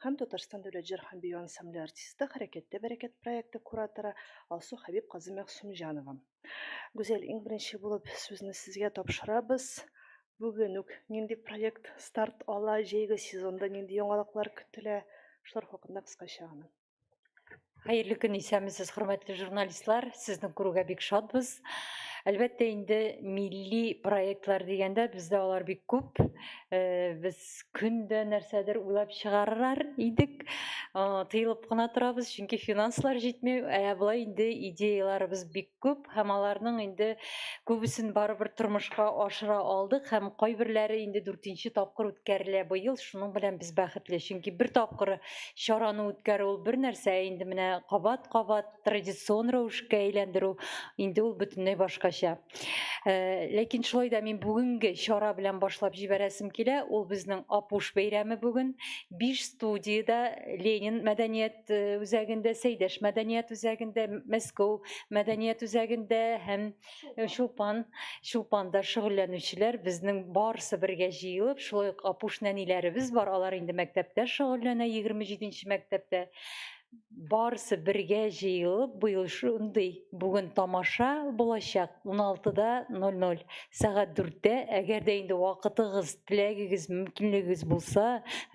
Һәм Татарстан дәүләт җыр һәм бию ансамбле артисты, Хәрәкәттә бәрәкәт проекты кураторы Алсу Хәбиб кызы Мәгъсүмҗанова. Гүзәл, иң беренче булып сүзне сезгә тапшырабыз. Бүген үк нинди проект старт ала, җәйге сезонда нинди яңалыклар көтелә? Шулар хакында кыскача гына. Хәерле көн, исәнмесез, хөрмәтле журналистлар. Сезне күрүгә бик шатбыз. Әлбәттә инде милли проектлар дигәндә бездә алар бик күп. Э, без көн дә нәрсәдер уйлап чыгарыр идек. Э, тыелып кына торабыз, чөнки финанслар җитми. Ә болай инде идеяларыбыз бик күп һәм аларның инде күбесен барыбер тормышка ашыра алдык һәм кайберләре инде дүртенче тапкыр үткәрелә быел. Шуның белән без бәхетле, чөнки бер тапкыр чараны үткәрү ул бер нәрсә, ә инде менә кабат-кабат традицион рәвешкә әйләндерү инде ул бөтенләй башкача. Э, ләкин шулай да мин бүгенге чара белән башлап җибәрәсем килә. Ул безнең Апуш бәйрәме бүген. Биш студиядә Ленин мәдәният э, үзәгендә, Сәйдәш мәдәният үзәгендә, Мәскәү мәдәният үзәгендә һәм э, Чулпан, Чулпанда шөгыльләнүчеләр безнең барысы бергә җыелып, шулай ук Апуш нәниләребез бар, алар инде мәктәптә шөгыльләнә, 27 мәктәптә. Барысы бергә җыелып, быел шундый бүген тамаша булачак 16:00 сәгать 4-тә. Әгәр дә инде вакытыгыз, теләгегез, мөмкинлегегез булса,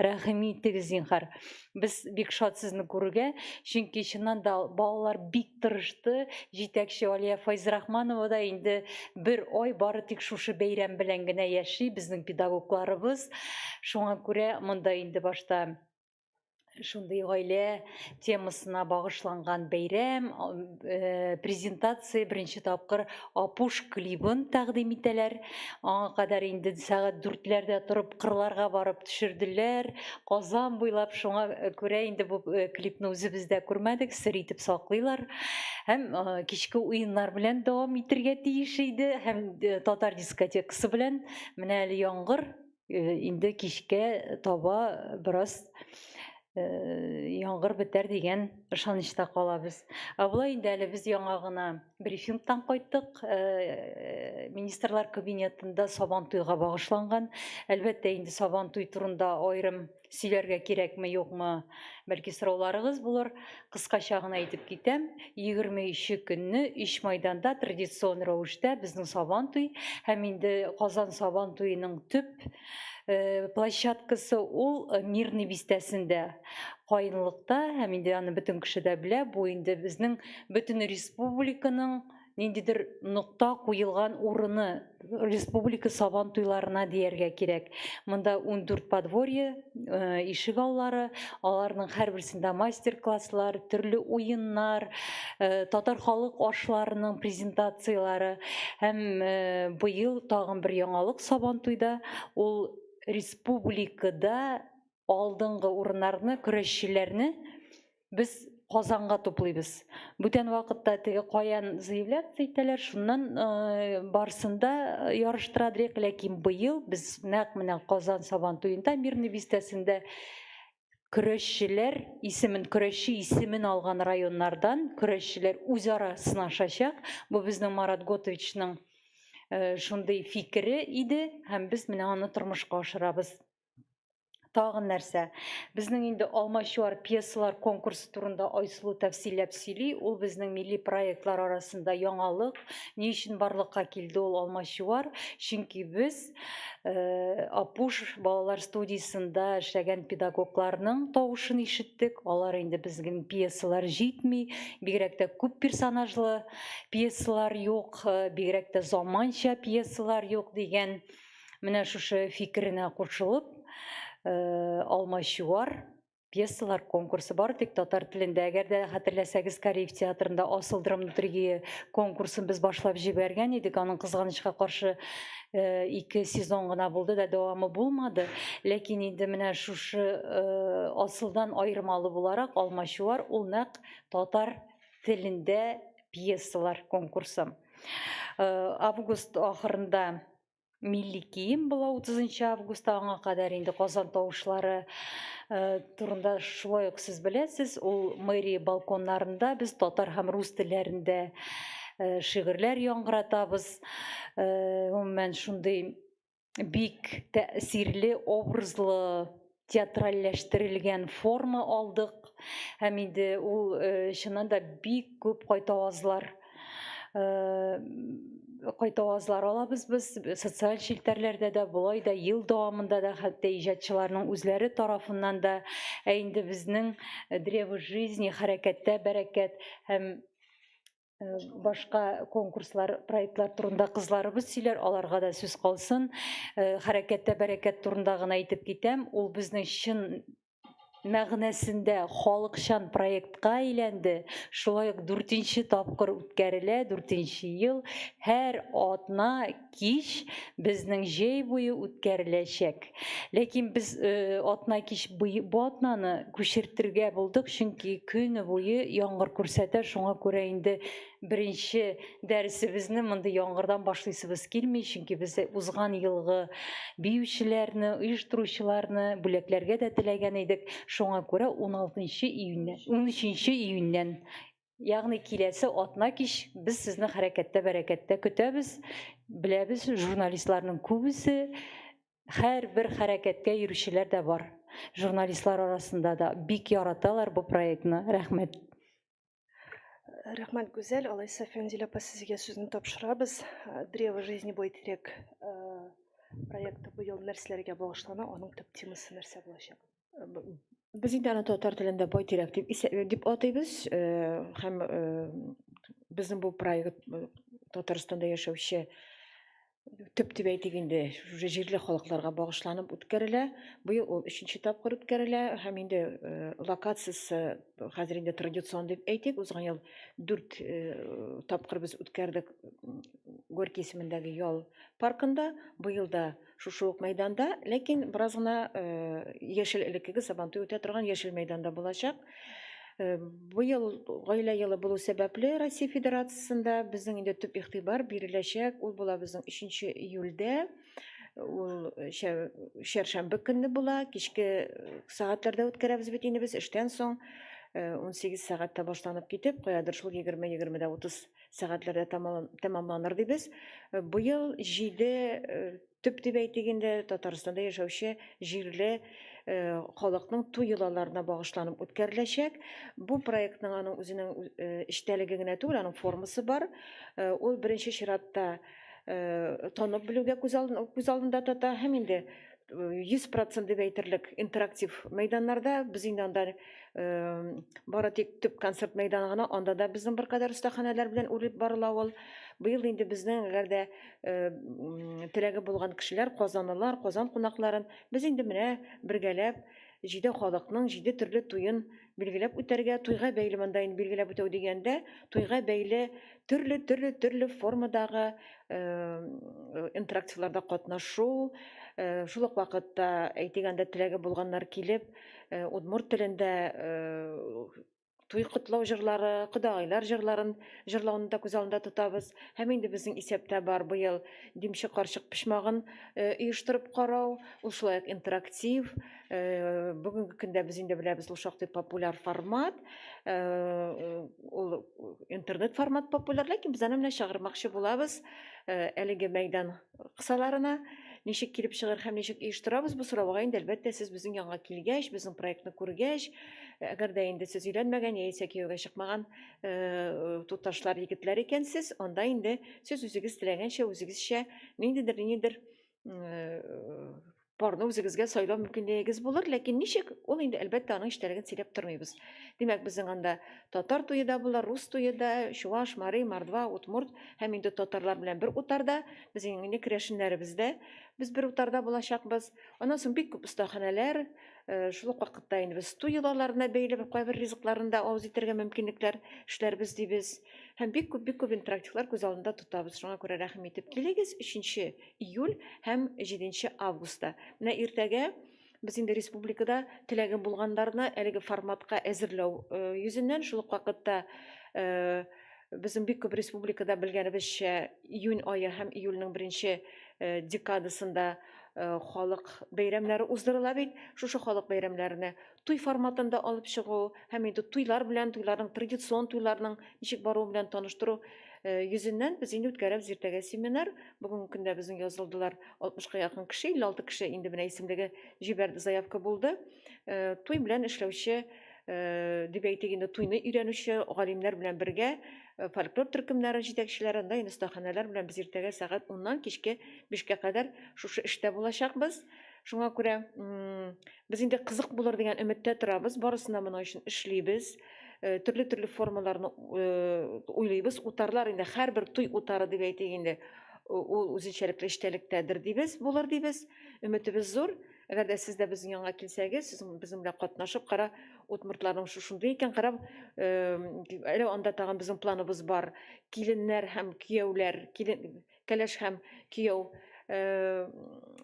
рәхим итегез, зинһар. Без бик шат сезне күрергә, чөнки чыннан да балалар бик тырышты. Җитәкче Алия Файзрахманова да инде бер ай бары тик шушы бәйрәм белән генә яши, безнең педагогларыбыз. Шуңа күрә монда инде башта шундый гаилә темасына багышланган бәйрәм, э, презентация беренче тапкыр Апуш клибын тәкъдим итәләр. Аңа кадәр инде сәгать дүртләрдә торып кырларга барып төшерделәр. Казан буйлап, шуңа э, күрә инде бу э, клипны үзебез дә күрмәдек, сер итеп саклыйлар. Һәм кичке уеннар белән дәвам итергә тиеш иде, һәм татар дискотекасы белән. Менә әле яңгыр инде кичкә таба бераз яңгыр бетәр дигән ышанычта калабыз. Ә болай инде әле без яңа гына брифингтан кайттык. Министрлар кабинетында Сабантуйга багышланган. Әлбәттә, инде Сабантуй турында аерым сөйләргә кирәкме, юкмы, бәлки сорауларыгыз булыр. Кыскача гына әйтеп китәм. 23 көнне өч майданда традицион рәвештә безнең Сабантуй һәм инде Казан Сабантуеның төп э, площадкасы ул э, Мирный бистәсендә, Каенлыкта, һәм инде аны бөтен кеше дә белә, бу инде безнең бөтен республиканың ниндидер нокта куелган урыны республика сабан туйларына дияргә кирәк. Монда 14 подворье, э, ишек аллары, аларның һәрберсендә мастер-класслар, төрле уеннар, э, татар халык ашларының презентацияләре һәм э, быел тагын бер яңалык сабан туйда, ул республикада алдынгы урыннарны көрәшчеләрне без Казанга туплыйбыз. Бүтән вакытта теге каян заявляться итәләр, шуннан э, барысын да ярыштыра дирек, ләкин быел без нәкъ менә Казан Сабан туенда Мирный бистәсендә көрәшчеләр исемен, көрәшче исемен алган районнардан көрәшчеләр үзара сынашачак. Бу безнең Марат Готовичның э, шундый фикере иде һәм без менә аны тормышка ашырабыз. Тагын нәрсә? Безнең инде Алмачуар пьесалар конкурсы турында Айсылу тәфсилләп сөйли. Ул безнең милли проектлар арасында яңалык. Ни өчен барлыкка килде ул Алмачуар? Чөнки без э, Апуш балалар студиясендә эшләгән педагогларның тавышын ишеттек. Алар инде безнең пьесалар җитми, бигрәк тә күп персонажлы пьесалар юк, э, бигрәк тә заманча пьесалар юк дигән Менә шушы фикеренә кушылып, э, Алмачуар пьесалар конкурсы бары тик татар телендә. Әгәр дә хәтерләсәгез, Кариев театрында Асыл драматургия конкурсын без башлап җибәргән идек. Аның кызганычка каршы э, ике сезон гына булды да дәвамы булмады. Ләкин инде менә шушы э, Асылдан аермалы буларак Алмачуар ул нәкъ татар телендә пьесалар конкурсы. Август ахырында милли кием була 30 августта аңа кадәр инде Казан тавышлары э, турында шулай ук сез беләсез ул мэрия балконнарында без татар һәм рус телләрендә э, шигырьләр яңгыратабыз э, гомумән шундый бик тәэсирле образлы. Театральләштерелгән форма алдык һәм инде ул чыннан да бик күп кайтавазлар кайтавазлар алабыз без социаль челтәрләрдә дә, болай да ел дәвамында да, хәтта иҗатчыларның үзләре тарафыннан да. Ә инде безнең Древо жизни, Хәрәкәттә бәрәкәт һәм башка конкурслар, проектлар турында кызларыбыз сөйләр, аларга да сүз калсын. Хәрәкәттә бәрәкәт турында гына әйтеп китәм. Ул безнең чын мәгънәсендә халыкчан проектка әйләнде. Шулай ук дүртенче тапкыр үткәрелә, дүртенче ел. Һәр атна кич безнең җәй буе үткәреләчәк. Ләкин без атна кич бу атнаны күчертергә булдык, чөнки көне буе яңгыр күрсәтә, шуңа күрә инде беренче дәресебезне мондый яңгырдан башлыйсыбыз килми, чөнки без узган елгы биючеләрне, оештыручыларны бүләкләргә дә теләгән идек. Шуңа күрә 16 июньнән, 13 июньнән, ягъни киләсе атна кич без сезне Хәрәкәттә бәрәкәттә көтәбез. Беләбез, журналистларның күбесе һәрбер хәрәкәткә йөрүчеләр дә бар. Журналистлар арасында да бик яраталар бу проектны. Рәхмәт. Рәхмәт, Гүзәл. Алайса, Фәнзил апа, сезгә сүзне тапшырабыз. Древо жизни, Байтирәк проекты быел нәрсәләргә багышлана, аның төп темасы нәрсә булачак? Без инде аны татар телендә Байтирәк дип дип атыйбыз һәм безнең бу проект Татарстанда яшәүче төп дип әйтик инде уже җирле халыкларга багышланып үткәрелә. Быел ул өченче тапкыр үткәрелә һәм инде локациясе хәзер инде традицион дип әйтик. Узган ел дүрт тапкыр без үткәрдек Горький исемендәге ял паркында. Быел да шушы ук мәйданда, ләкин бераз гына яшел, элеккеге Сабантуй үтә торган яшел мәйданда булачак. Быел гаилә елы булу сәбәпле Россия Федерациясендә безнең инде төп игътибар биреләчәк. Ул була безнең 3 июльдә. Ул чәршәмбе көнне була, кичке сәгатьләрдә үткәрәбез бит инде без эштән соң. 18 сәгатьтә башланып китеп, каядыр шул 20-20:30 сәгатьләрдә тәмамланыр дибез. Быел җиде төп дип әйтик инде Татарстанда яшәүче җирле халыкның туй йолаларына багышланып үткәреләчәк. Бу проектның аның үзенең эчтәлеге генә түгел, аның формасы бар. Ул беренче чиратта танып белүгә күз алдында тота һәм инде 100% дип әйтерлек интерактив мәйданнарда без инде анда бары тик төп концерт мәйданы гына, анда да безнең беркадәр остаханәләр белән үрелеп барыла ул. Быел инде безнең әгәр дә теләге булган кешеләр, казанлылар, Казан кунакларын без инде менә бергәләп җиде халыкның җиде төрле туен билгеләп үтәргә, туйга бәйле монда инде билгеләп үтәү дигәндә, туйга бәйле төрле төрле төрле формадагы интеракцияләрдә катнашу, шул ук вакытта, әйтик, анда теләге булганнар килеп, удмурт телендә туй котлау җырлары, кодагыйлар җырларын җырлауны да күз алдында тотабыз. Һәм инде безнең исәптә бар быел Димче карчык почмагын оештырып карау. Ул шулай ук интерактив. Бүгенге көндә без инде беләбез, ул шактый популяр формат. Ул интернет формат популяр, ләкин без аны менә чыгармакчы булабыз әлеге мәйдан кысаларына. Ничек килеп чыгыр һәм ничек оештырабыз бу сорауга инде, әлбәттә, сез безнең янга килгәч, безнең проектны күргәч, әгәр дә инде сез өйләнмәгән яисә кияүгә чыкмаган туташлар, егетләр икәнсез, анда инде сез үзегез теләгәнчә, үзегезчә ниндидер ниндидер парны үзегезгә сайлау мөмкинлегегез булыр, ләкин ничек, ул инде, әлбәттә, аның эчтәлеген сөйләп тормыйбыз. Димәк, безнең анда татар туе да була, рус туе да, чуваш, мари, мордва, удмурт һәм инде татарлар белән бер утарда, безнең инде керәшеннәребез дә без бер утарда булачакбыз. Аннан соң бик күп остаханәләр, шул ук вакытта инде без туй йолаларына бәйле бер кайбер ризыкларны да авыз итәргә мөмкинлекләр эшләрбез дибез. Һәм бик күп, бик күп интерактивлар күз алдында тотабыз. Шуңа күрә рәхим итеп килегез, 3 июль һәм 7 августта. Менә иртәгә без инде республикада теләге булганнарны әлеге форматка әзерләү йөзеннән, шул ук вакытта безнең бик күп республикада белгәнебезчә июнь ае һәм июльнең беренче декадасында халык бәйрәмнәре уздырыла бит. Шушы халык бәйрәмнәренә туй форматында алып чыгу һәм инде туйлар белән, туйларның традицион туйларның ничек баруы белән таныштыру йөзеннән без инде үткәрәбез иртәгә семинар. Бүгенге көндә безнең язылдылар 60-ка якын кеше, 56 кеше инде менә исемлеге җибәрде, заявка булды. Туй белән эшләүче дип әйтик инде, туйны өйрәнүче галимнәр белән бергә фольклор төркемнәре җитәкчеләре, анда инде остаханәләр белән без иртәгә сәгать уннан кичке бишкә кадәр шушы эштә булачакбыз. Шуңа күрә без инде кызык булыр дигән өметтә торабыз, барысын да моның өчен эшлибез. Төрле-төрле формаларны уйлыйбыз. Утарлар инде һәрбер туй утары дип әйтик инде, ул үзенчәлекле эчтәлектәдер дибез, булыр дибез. Өметебез зур. Әгәр дә сез дә безнең янга килсәгез, сез безнең белән катнашып, кара, удмуртларның шушындый икән, кара, әле анда тагын безнең планыбыз бар. Киленнәр һәм кияүләр, килен, кәләш һәм кияү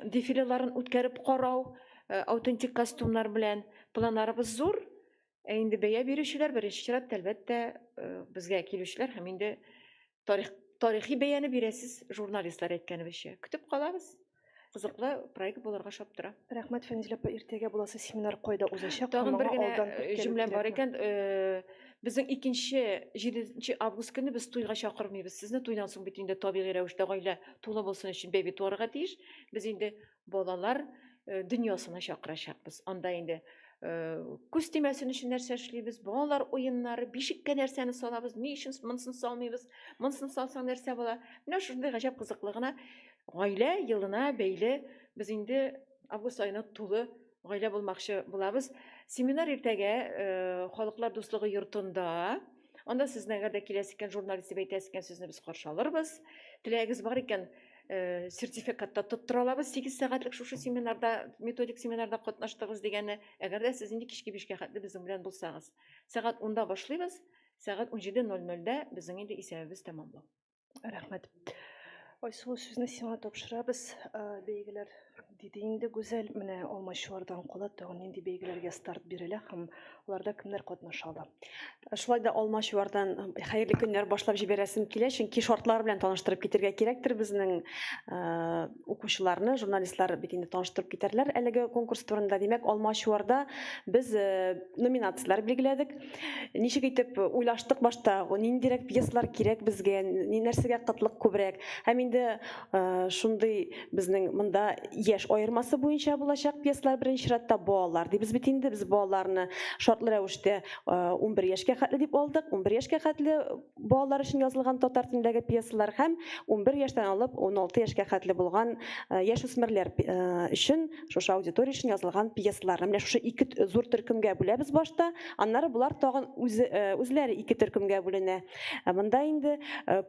дефилеларын үткәреп карау, аутентик костюмнар белән. Планнарыбыз зур. Ә инде бәя бирүчеләр беренче чиратта, әлбәттә, безгә килүчеләр һәм инде тарих, тарихи бәяне бирәсез, журналистлар әйткәнебезчә. Көтеп калабыз. Кызыклы проект булырга ошап тора. Рәхмәт, Фәнзилә апа. Иртәгә буласы семинар кайда узачак? Тагын бер генә җөмләм бар икән. Безнең икенче, 7 август көне без туйга чакырмыйбыз сезне. Туйдан соң бит инде табигый рәвештә гаилә тулы булсын өчен бәби туарга тиеш. Без инде балалар дөньясына чакырачакбыз. Анда инде күз тимәсен өчен нәрсә эшлибез, балалар уеннары, бишеккә нәрсәне салабыз, ни өчен монысын салмыйбыз, монысын салсаң нәрсә була. Менә шундый гаҗәп кызыклы гына гаилә елына бәйле без инде август аена тулы гаилә булмакчы булабыз. Семинар иртәгә Халыклар дуслыгы йортында. Анда сезне әгәр дә киләсе икән, журналист дип әйтәсе икән, сезне без каршы алырбыз. Теләгегез бар икән, сертификат та тоттыра алабыз. 8 сәгатьлек шушы семинарда, методик семинарда катнаштыгыз дигәнне, әгәр дә сез инде кичке 5-кә хәтле безнең белән булсагыз. Сәгать 10-да башлыйбыз, сәгать 17:00-дә безнең инде исәбебез тәмамлау. Рәхмәт. Айсылу, сүзне сиңа тапшырабыз. Бәйгеләр диде инде Гүзәл. Менә алмачуардан кала тагын нинди бәйгеләргә старт бирелә һәм аларда кемнәр катнаша ала? Шулай да алмачуардан хәерле көннәр башлап җибәрәсем килә, чөнки шартлар белән таныштырып китергә кирәктер безнең укучыларны, журналистлар бит инде таныштырып китәрләр әлеге конкурс турында. Димәк, алмачуарда без номинацияләр билгеләдек. Ничек итеп уйлаштык башта, ниндирәк пьесалар кирәк безгә, нәрсәгә кытлык күбрәк. Һәм инде шундый безнең монда яшь аермасы буенча булачак пьесалар беренче чиратта балалар дибез бит инде. Без балаларны шартлы рәвештә 11 яшькә хәтле дип алдык. 11 яшькә хәтле балалар өчен язылган татар телендәге пьесалар һәм 11 яшьтән алып 16 яшькә хәтле булган яшүсмерләр өчен, шушы аудитория өчен язылган пьесаларны. Менә шушы ике зур төркемгә бүләбез башта, аннары болар тагын үзләре ике төркемгә бүленә. Монда инде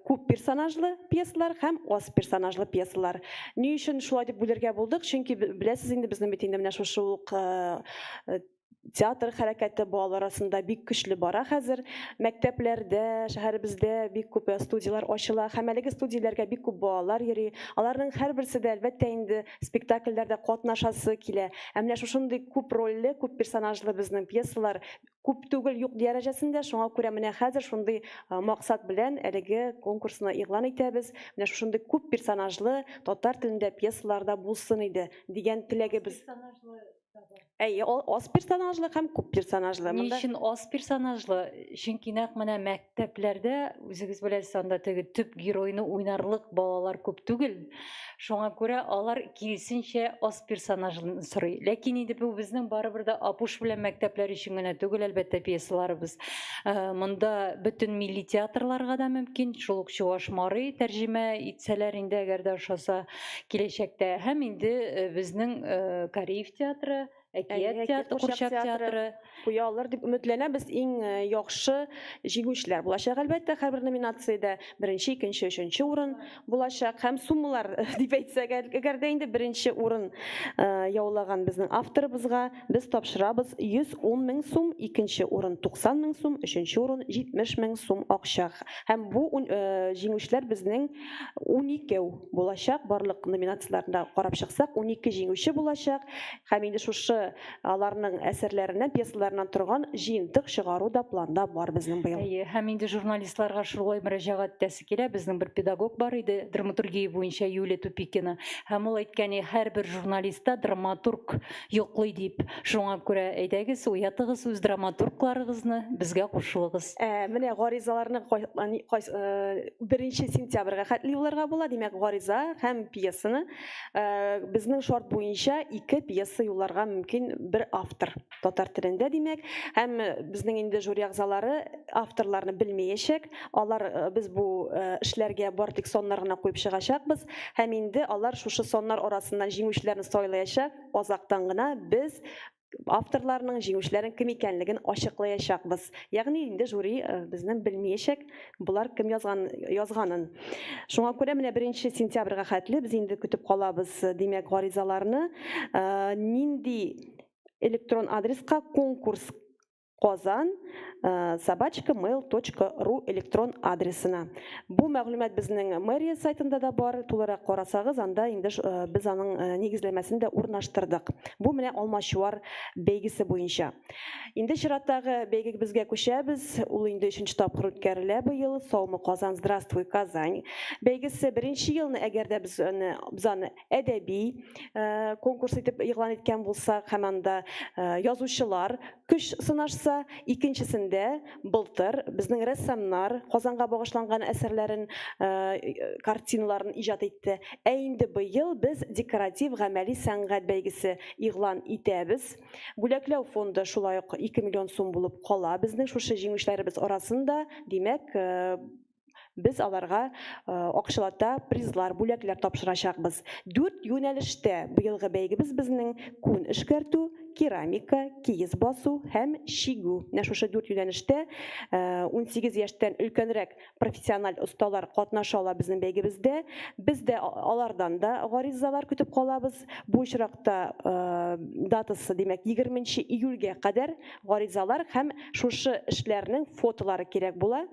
күп персонажлы пьесалар һәм аз персонажлы пьесалар. Ни өчен шулай дип бүлергә булдык? Чөнки беләсез инде, безнең бит инде менә шушы ук театр хәрәкәте балалар арасында бик көчле бара хәзер. Мәктәпләрдә, шәһәребездә бик күп студияләр ачыла һәм әлеге студияләргә бик күп балалар йөри. Аларның һәрберсе дә, әлбәттә инде, спектакльләрдә катнашасы килә. Ә менә шушындый күп рольле, күп персонажлы безнең пьесалар күп түгел, юк дәрәҗәсендә. Шуңа күрә менә хәзер шундый максат белән әлеге конкурсны игълан итәбез. Менә шушындый күп персонажлы татар телендә пьесалар да булсын иде дигән теләгебез. Әйе, ул аз персонажлы һәм күп персонажлы. Ни өчен аз персонажлы? Чөнки нәкъ менә мәктәпләрдә, үзегез беләсез, анда теге төп геройны уйнарлык балалар күп түгел. Шуңа күрә алар киресенчә аз персонажлыны сорый. Ләкин инде бу безнең барыбер дә Апуш белән мәктәпләр өчен генә түгел, әлбәттә, пьесаларыбыз. Монда бөтен милли театрларга да мөмкин, шул ук чуваш мари тәрҗемә итсәләр инде, әгәр дә ошаса. киләчәктә һәм инде э, безнең э, Кариев театры, Әкият театры, Курчак театры куя алыр дип өметләнәбез. Иң э, яхшы җиңүчеләр булачак, әлбәттә, һәрбер номинациядә беренче, икенче, өченче урын булачак һәм суммалар дип әйтсәк, әгәр дә инде беренче урын яулаган безнең авторыбызга без тапшырабыз 110 мең сум, икенче урын 90 мең сум, өченче урын 70 мең сум акча. Һәм бу җиңүчеләр безнең уникәү булачак. Барлык номинацияләрне дә карап чыксак, 12 җиңүче булачак. Һәм инде шушы аларның әсәрләреннән, пьесаларыннан торган җыентык чыгару да планда бар безнең быел. Әйе, һәм инде журналистларга шулай мөрәҗәгать итәсе килә. Безнең бер педагог бар иде, драматургия буенча Юлия Тупикина. Һәм ул әйткән, һәрбер журналистта драматург йоклый дип. Шуңа күрә әйдәгез, уятыгыз үз драматургларыгызны, безгә кушылыгыз. Ә, менә гаризаларны беренче сентябрьгә хәтле юлларга була. Димәк, гариза һәм пьесаны безнең шарт буенча ике пьеса юлларга мөмкин бер автор татар телендә, димәк. Һәм безнең инде жюри әгъзалары авторларны белмәячәк. Алар без бу эшләргә бары тик саннар гына куеп чыгачакбыз. Һәм инде алар шушы саннар арасыннан җиңүчеләрне сайлаячак. Азактан гына без авторларның җиңүчеләрнең кем икәнлеген ачыклаячакбыз. Ягъни инде жюри безнең белмәячәк, болар кем язган язганын. Шуңа күрә менә 1 сентябрьгә хәтле без инде көтеп калабыз, димәк, гаризаларны. Нинди электрон адреска конкурс Казан собачка mail точка ру электрон адресына. Бу мәгълүмат безнең мэрия сайтында да бар. Тулырак карасагыз, анда инде без аның нигезләмәсен дә урнаштырдык. Бу менә Алмачуар бәйгесе буенча. Инде чираттагы бәйгебезгә күчәбез. Ул инде өченче тапкыр үткәрелә быел. Саумы Казан, здравствуй, Казань бәйгесе. Беренче елны, әгәр дә без аны, без аны әдәби конкурс итеп игълан иткән булсак һәм анда язучылар көч сынашса, икенчесендә былтыр безнең рәссамнар Казанга багышланган әсәрләрен, картиналарын иҗат итте. Ә инде быел без декоратив гамәли сәнгать бәйгесе игълан итәбез. Бүләкләү фонды шулай ук 2 миллион сум булып кала безнең шушы җиңүчеләребез арасында. Димәк, Без аларга акчалата призлар, бүләкләр тапшырачакбыз. Дүрт юнәлештә быелгы бәйгебез безнең күн эшкәртү, керамика, киез басу һәм чигү. Менә шушы дүрт юнәлештә 18 яшьтән өлкәнрәк профессиональ осталар катнаша ала безнең бәйгебездә. Без дә алардан да гаризалар көтеп калабыз. Бу очракта датасы, димәк, 20 июльгә кадәр гаризалар һәм шушы эшләрнең фотолары кирәк була.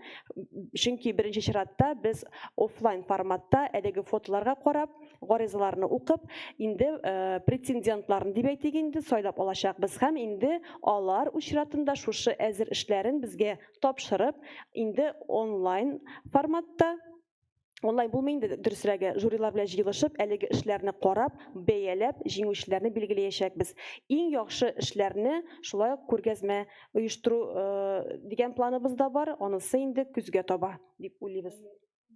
Чөнки беренче чиратта без офлайн форматта әлеге фотоларга карап, гаризаларны укып, инде э, претендентларны дип әйтик инде сайлап алачакбыз һәм инде алар үз чиратында шушы әзер эшләрен безгә тапшырып, инде онлайн форматта онлайн булмый инде, дөресрәге, жюрилар белән җыелышып, әлеге эшләрне карап, бәяләп, җиңүчеләрне билгеләячәкбез. Иң яхшы эшләрне шулай ук күргәзмә оештыру э, дигән планыбыз да бар, анысы инде көзгә таба дип уйлыйбыз.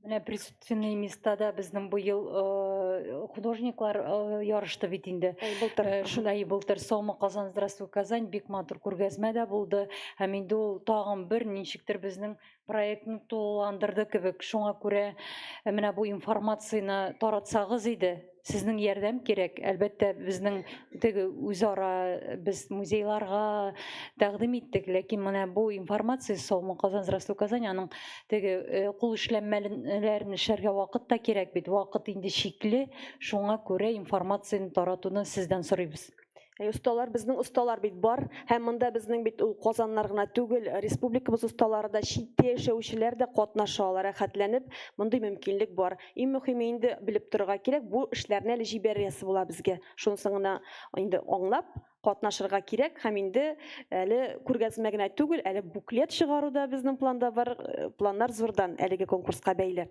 Менә присутственные места да безнең быел э, художниклар э, ярышты бит инде. Әй, былтыр. Шулай былтыр Сома Казан, здравствуй, Казань бик матур күргәзмә дә булды. Һәм инде ул тагын бер ничектер безнең проектны тулыландырды кебек. Шуңа күрә э, менә бу информацияне таратсагыз иде, сезнең ярдәм кирәк. Әлбәттә, безнең теге үзара э, без музейларга тәкъдим иттек, ләкин менә бу информация Саумы Казан, здравствуй, Казань, аның теге э, кул эшләнмәләрен эшләргә вакыт та кирәк бит. Вакыт инде чикле, шуңа күрә информацияне таратуны сездән сорыйбыз. Әй, осталар, безнең осталар бит бар. Һәм монда безнең бит ул казаннар гына түгел, республикабыз осталары да, читтә яшәүчеләр дә катнаша ала рәхәтләнеп. Мондый мөмкинлек бар. Иң мөһиме инде белеп торырга кирәк, бу эшләрне әле җибәрәсе була безгә. Шунысын гына инде аңлап катнашырга кирәк һәм инде әле күргәзмә генә түгел, әле буклет чыгару да безнең планда бар. Планнар зурдан әлеге конкурска бәйле.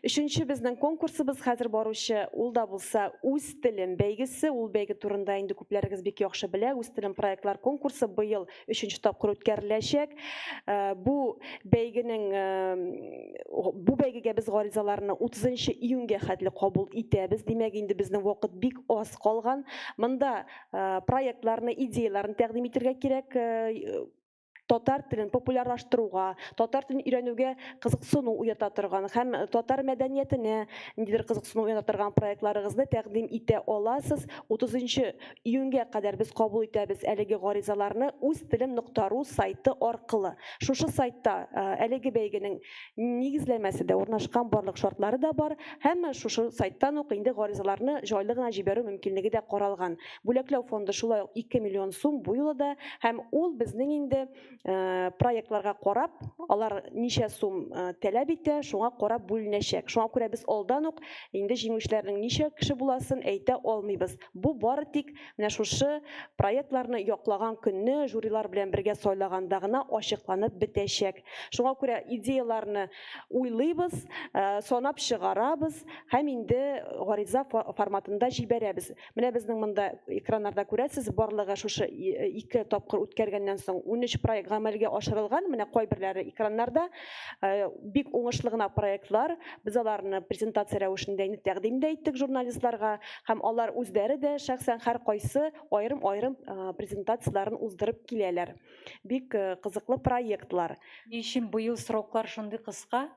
Өченче безнең конкурсыбыз хәзер баручы, ул да булса Үз телем бәйгесе. Ул бәйге турында инде күпләрегез бик яхшы белә. Үз телем проектлар конкурсы быел өченче тапкыр үткәреләчәк. Э, бу бәйгенең э, бу бәйгегә без гаризаларны 30 июньгә хәтле кабул итәбез. Димәк, инде безнең вакыт бик аз калган. Монда э, проектларны, идеяләрне тәкъдим итәргә кирәк татар телен популярлаштыруга, татар телен өйрәнүгә кызыксыну уята торган һәм татар мәдәниятенә ниндидер кызыксыну уята торган проектларыгызны тәкъдим итә аласыз. 30 июньгә кадәр без кабул итәбез әлеге гаризаларны үз телем нокта ру сайты аркылы. Шушы сайтта әлеге бәйгенең нигезләмәсе дә урнашкан, барлык шартлары да бар һәм шушы сайттан ук инде гаризаларны җайлы гына җибәрү мөмкинлеге дә каралган. Бүләкләү фонды шулай ук 2 миллион сум бу юлы да һәм ул безнең инде Э, проектларга карап, алар ничә сум э, таләп итә, шуңа карап бүленәчәк. Шуңа күрә без алдан ук инде җиңүчеләрнең ничә кеше буласын әйтә алмыйбыз. Бу бары тик менә шушы проектларны яклаган көнне жюрилар белән бергә сайлаганда гына ачыкланып бетәчәк. Шуңа күрә идеяләрне уйлыйбыз, э, санап чыгарабыз һәм инде гариза форматында җибәрәбез. Менә безнең монда экраннарда күрәсез, барлыгы шушы ике тапкыр үткәргәннән соң 13 проект гамәлгә ашырылган. Менә кайберләре экраннарда. Бик уңышлы гына проектлар. Без аларны презентация рәвешендә инде тәкъдим дә иттек журналистларга һәм алар үзләре дә шәхсән һәркайсы аерым-аерым презентацияләрен уздырып киләләр. Бик кызыклы проектлар. Ни өчен быел сроклар шундый кыска,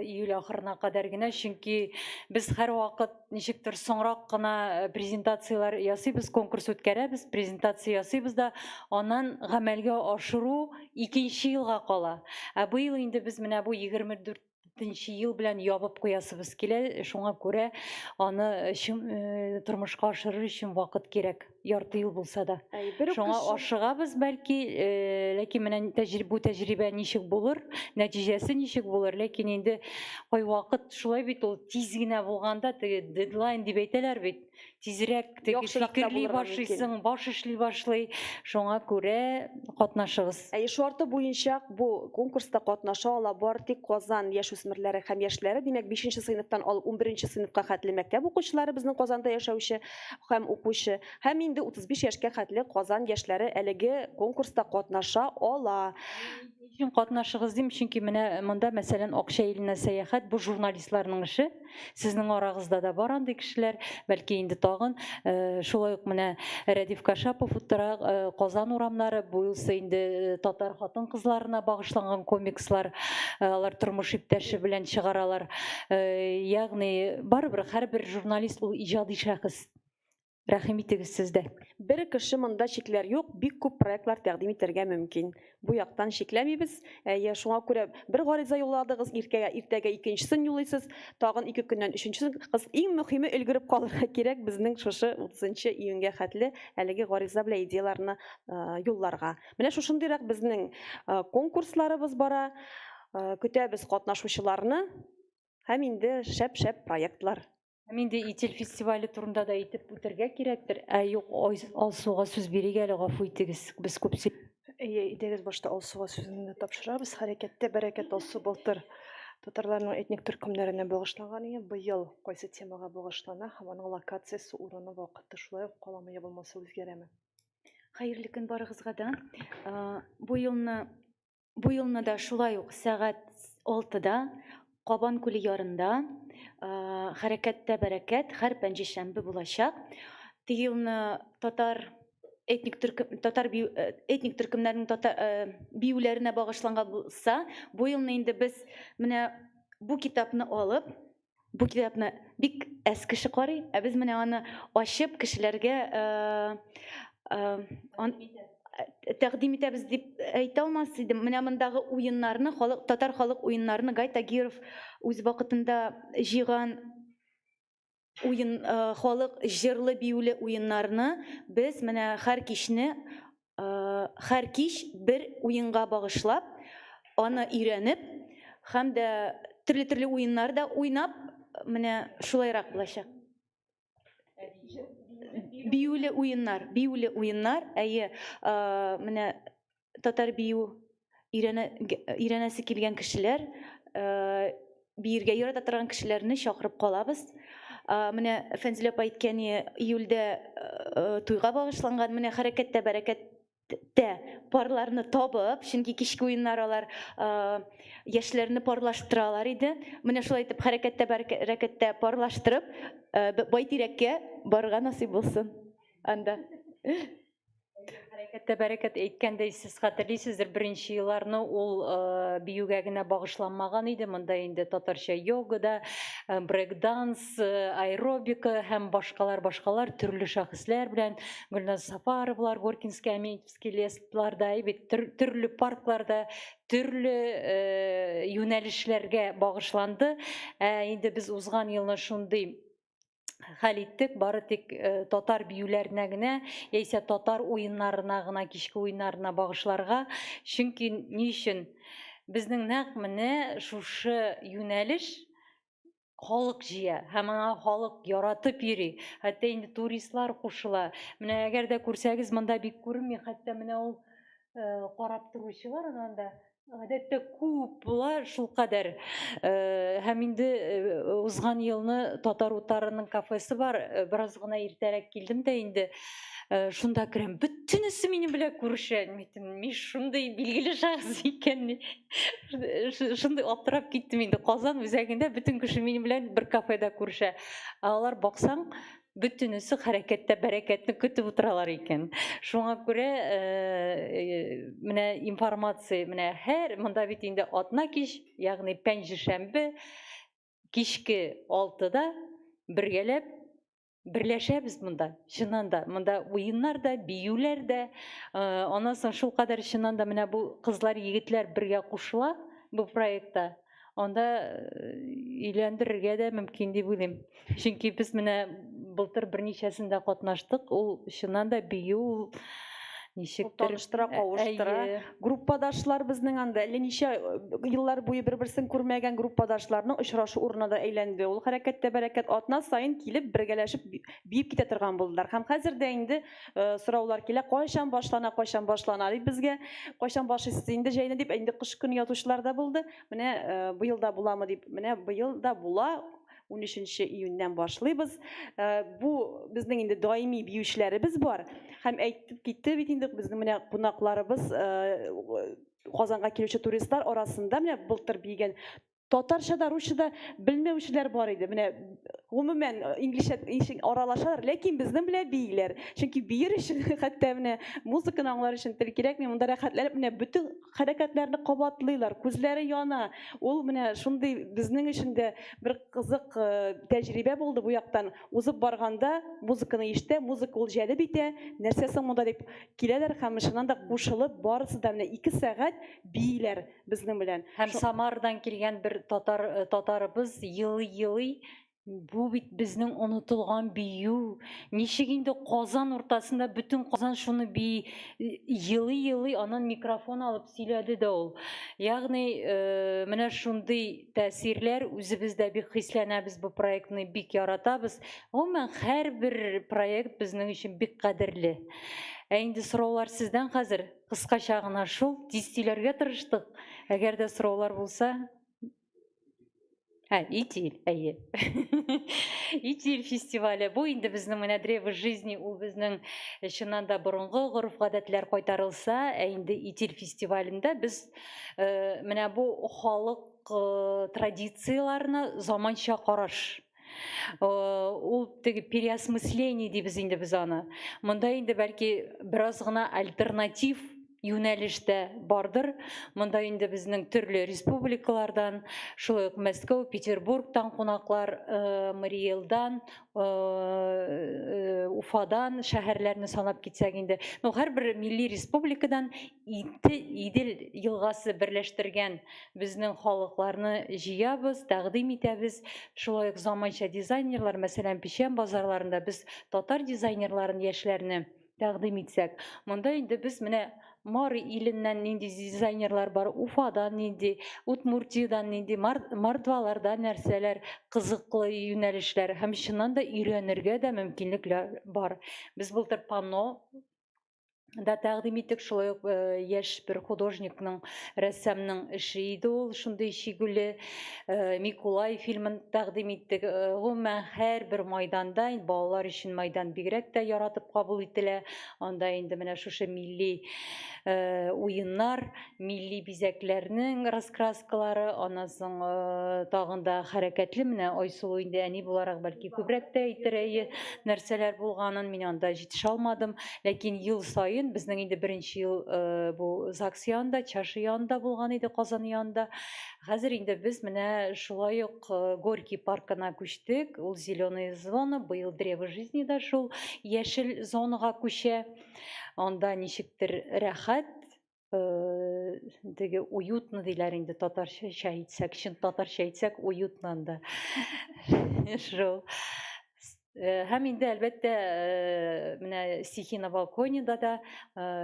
июль ахырына кадәр генә? Чөнки без һәрвакыт ничектер соңрак кына презентацияләр ясыйбыз, конкурс үткәрәбез, презентация ясыйбыз да, аннан гамәлгә ашыру икенче елга кала. Ә быел инде без менә бу 24 нче ел белән ябып куясыбыз килә, шуңа күрә аны тормышка ашырыр өчен вакыт кирәк, ярты ел булса да. Шуңа ашыгабыз бәлки, ләкин менә бу тәҗрибә ничек булыр, нәтиҗәсе ничек булыр, ләкин инде кайвакыт шулай бит ул тиз генә булганда, теге дедлайн дип әйтәләр бит, тизрәк теге фикерли башлыйсың, баш эшли башлый. Шуңа күрә катнашыгыз. Әйе, шарты буенча бу конкурста катнаша ала бары тик Казан яшүсмерләре һәм яшьләре, димәк, 5 сыйныфтан алып 11 сыйныфка хәтле мәктәп укучылары безнең Казанда яшәүче һәм укучы, һәм инде 35 яшькә хәтле Казан яшьләре әлеге конкурста катнаша ала. Ни өчен катнашыгыз дим, чөнки менә монда, мәсәлән, Акча иленә сәяхәт бу журналистларның эше. Сезнең арагызда да бар андый кешеләр, бәлки инде тагын. Шулай ук менә Рәдиф Кашапов утыра, Казан урамнары, бу юлсы инде татар хатын-кызларына багышланган комикслар, алар тормыш иптәше белән чыгаралар. Ягъни барыбер һәрбер журналист ул иҗади шәхес. Рәхим итегез сез дә. Бер кеше монда чикләр юк, бик күп проектлар тәкъдим итәргә мөмкин. Бу яктан чикләмибез. Әйе, шуңа күрә бер гариза юлладыгыз, иркәгә, иртәгә икенчесен юллыйсыз, тагын ике көннән өченчесен. Кыз, иң мөһиме өлгереп калырга кирәк безнең шушы 30 июньгә хәтле әлеге гариза белән идеяләрне юлларга. Менә шушындыйрак безнең конкурсларыбыз бара. Көтәбез катнашучыларны һәм инде шәп-шәп проектлар. Һәм инде Итил фестивале турында да әйтеп үтәргә кирәктер. Ә юк, Алсуга сүз бирик әле, гафу итегез, без күп сөй. Әйе, әйдәгез башта Алсуга сүзне тапшырабыз. Хәрәкәттә бәрәкәт Алсу былтыр татарларның этник төркемнәренә багышланган иде. Быел кайсы темага багышлана һәм аның локациясе, урыны, вакыты шулай ук каламы я булмаса үзгәрәме? Хәерле көн барыгызга да. Бу елны Бу елны да шулай ук сәгать 6-да Кабан күле ярында Хәрәкәттә бәрәкәт һәр пәнҗешәмбе булачак. Теге елны татар этник төркем татар бию, этник төркемнәрнең татар биюләренә багышланган булса, бу елны инде без менә бу китапны алып, Бу китапны бик әз кеше карый, ә без менә аны ачып кешеләргә тәкъдим итәбез дип әйтә алмас идем. Менә мондагы уеннарны, халык, татар халык уеннарны Гай Тагиров үз вакытында җыйган уен халык җырлы биюле уеннарны без менә һәр кичне һәр кич бер уенга багышлап, аны өйрәнеп һәм дә төрле-төрле уеннар да уйнап, менә шулайрак булачак. Биюле уеннар, биюле уеннар, әйе, менә татар бию өйрәнә, өйрәнәсе килгән кешеләр, биергә ярата торган кешеләрне чакырып калабыз. Менә Фәнзилә апа әйткәне июльдә туйга багышланган, менә хәрәкәттә бәрәкәттә парларны табып, чөнки кичке уеннар алар яшьләрне парлаштыралар иде. Менә шулай итеп хәрәкәттә бәрәкәттә парлаштырып, Байтирәккә барырга насыйп булсын анда. Хәрәкәттә бәрәкәт әйткәндәй, сез хәтерлисездер, беренче елларны ул биюгә генә багышланмаган иде. Монда инде татарча йога да, брейк-данс, аэробика һәм башкалар, башкалар төрле шәхесләр белән Гөлназ Сафаровлар, Горкинский, Аметьевский лестларда, бит төрле паркларда, төрле юнәлешләргә багышланды. Ә инде без узган елны шундый Хәл иттек, бары тик э, татар биюләренә генә, яисә татар уеннарына гына, кичке уеннарына багышларга. Чөнки ни өчен? Безнең нәкъ менә шушы юнәлеш халык җыя һәм аңа халык яратып йөри. Хәтта инде туристлар кушыла. Менә әгәр дә күрсәгез, монда бик күренми, хәтта менә ул э, карап торучылар анда гадәттә күп була шулкадәр. Э, һәм инде э, узган елны Татар утарының кафесы бар, э, бераз гына иртәрәк килдем дә инде. Шунда керәм, бөтенесе минем белән күрешә. Мин әйттем, мин шундый билгеле шәхес икән. Шундый аптырап киттем инде. Казан үзәгендә бөтен кеше минем белән бер кафеда күрешә. Ә алар баксаң, бөтенесе хәрәкәттә бәрәкәтне көтеп утыралар икән. Шуңа күрә э, менә информация, менә һәр монда бит инде атна кич, ягъни пәнҗешәмбе кичке 6-да бергәләп берләшәбез монда. Чыннан да, монда уеннар да, биюләр дә, э, аннан соң шулкадәр чыннан да менә бу кызлар, егетләр бергә кушыла бу проектта. Анда э, өйләндерергә дә мөмкин дип уйлыйм. Чөнки без менә былтыр берничәсендә катнаштык. Ул чыннан да бию ул ничектер таныштыра, кавыштыра. Группадашлар безнең анда әллә ничә э, еллар буе бер-берсен күрмәгән группадашларның очрашу урынына да әйләнде. Ул хәрәкәттә бәрәкәт атна саен килеп бергәләшеп биеп китә торган булдылар. Һәм хәзер дә инде э, сораулар килә, кайчан башлана, кайчан башлана дип безгә, кайчан башлыйсыз инде җәйне дип, инде кыш көне язучылар да булды. Менә э, быел да буламы дип, менә быел да була. 13 июньнән башлыйбыз. Э, бу безнең инде даими биючеләребез бар. Һәм әйтеп китте бит инде безнең менә кунакларыбыз э, Казанга килүче туристлар арасында менә былтыр биегән татарча да, русча да белмәүчеләр бар иде. Менә гомумән инглизчә аралашалар, ләкин безнең белән бииләр. Чөнки биер өчен хәтта менә музыканы аңлар өчен тел кирәкми. Монда рәхәтләнеп менә бөтен хәрәкәтләрне кабатлыйлар, күзләре яна. Ул менә шундый безнең өчен дә бер кызык э, тәҗрибә булды бу яктан. Узып барганда музыканы ишетә, музыка ул җәлеп итә, нәрсә соң монда дип киләләр һәм чыннан да кушылып барысы да менә 2 сәгать бииләр безнең белән. Һәм Самарадан килгән бер татар э, татарыбыз елый-елый Бу бит безнең онытылган бию. Ничек инде Казан уртасында бөтен Казан шуны бии, елый-елый аннан микрофон алып сөйләде дә ул. Ягъни, э, менә шундый тәэсирләр, үзебез дә бик хисләнәбез бу проектны, бик яратабыз. Гомумән, һәрбер проект безнең өчен бик кадерле. Ә инде сораулар сездән хәзер. Кыскача гына шул, тиз сөйләргә тырыштык. Әгәр дә сораулар булса, Ә, Итиль, әйе. Итиль фестивале. Бу инде безнең менә Древо жизни, ул безнең э, чыннан да борынгы гореф-гадәтләр кайтарылса, ә инде Итиль фестивалендә без э, менә бу халык э, традицияләренә заманча караш. Ул теге переосмысление дибез инде без аны. Монда инде бәлки бераз гына альтернатив юнәлеш тә бардыр. Монда инде безнең төрле республикалардан, шулай ук Мәскәү, Петербургтан кунаклар, э, Мариэлдан, э, э, Уфадан шәһәрләрне санап китсәк инде. Ну, һәрбер милли республикадан Идел елгасы берләштергән безнең халыкларны җыябыз, тәкъдим итәбез. Шулай ук заманча дизайнерлар, мәсәлән, Печән базарларында без татар дизайнерларын, яшьләрне тәкъдим итсәк, монда инде без менә Мари иленнән нинди дизайнерлар бар, Уфадан нинди, Удмуртиядән нинди, Мордваларда нәрсәләр, кызыклы юнәлешләр һәм чыннан да өйрәнергә дә мөмкинлекләр бар. Без былтыр панно да тәкъдим иттек, шулай ук э, яшь бер художникның, рәссамның эше иде ул, шундый чигүле э, Микулай фильмын тәкъдим иттек. Э, гомумән, һәрбер майданда, инде балалар өчен майдан бигрәк тә яратып кабул ителә. Анда инде менә шушы милли уеннар, милли бизәкләрнең раскраскалары, аннан соң тагын да хәрәкәтле, менә Айсылу инде әни буларак бәлки күбрәк тә әйтер, әйе, нәрсәләр булганын мин анда җитешә алмадым. Ләкин ел саен безнең инде беренче ел бу ЗАГС янында, Чаша янында булган иде, Казан янында. Хәзер инде без менә шулай ук Горький паркына күчтек. Ул зеленая зона, быел Древо жизни да шул яшел зонага күчә. Анда ничектер рәхәт, теге уютно диләр инде татарча әйтсәк, чын татарча әйтсәк, уютно анда. Шул. Һәм инде, әлбәттә, менә Стихи на балконе-да да,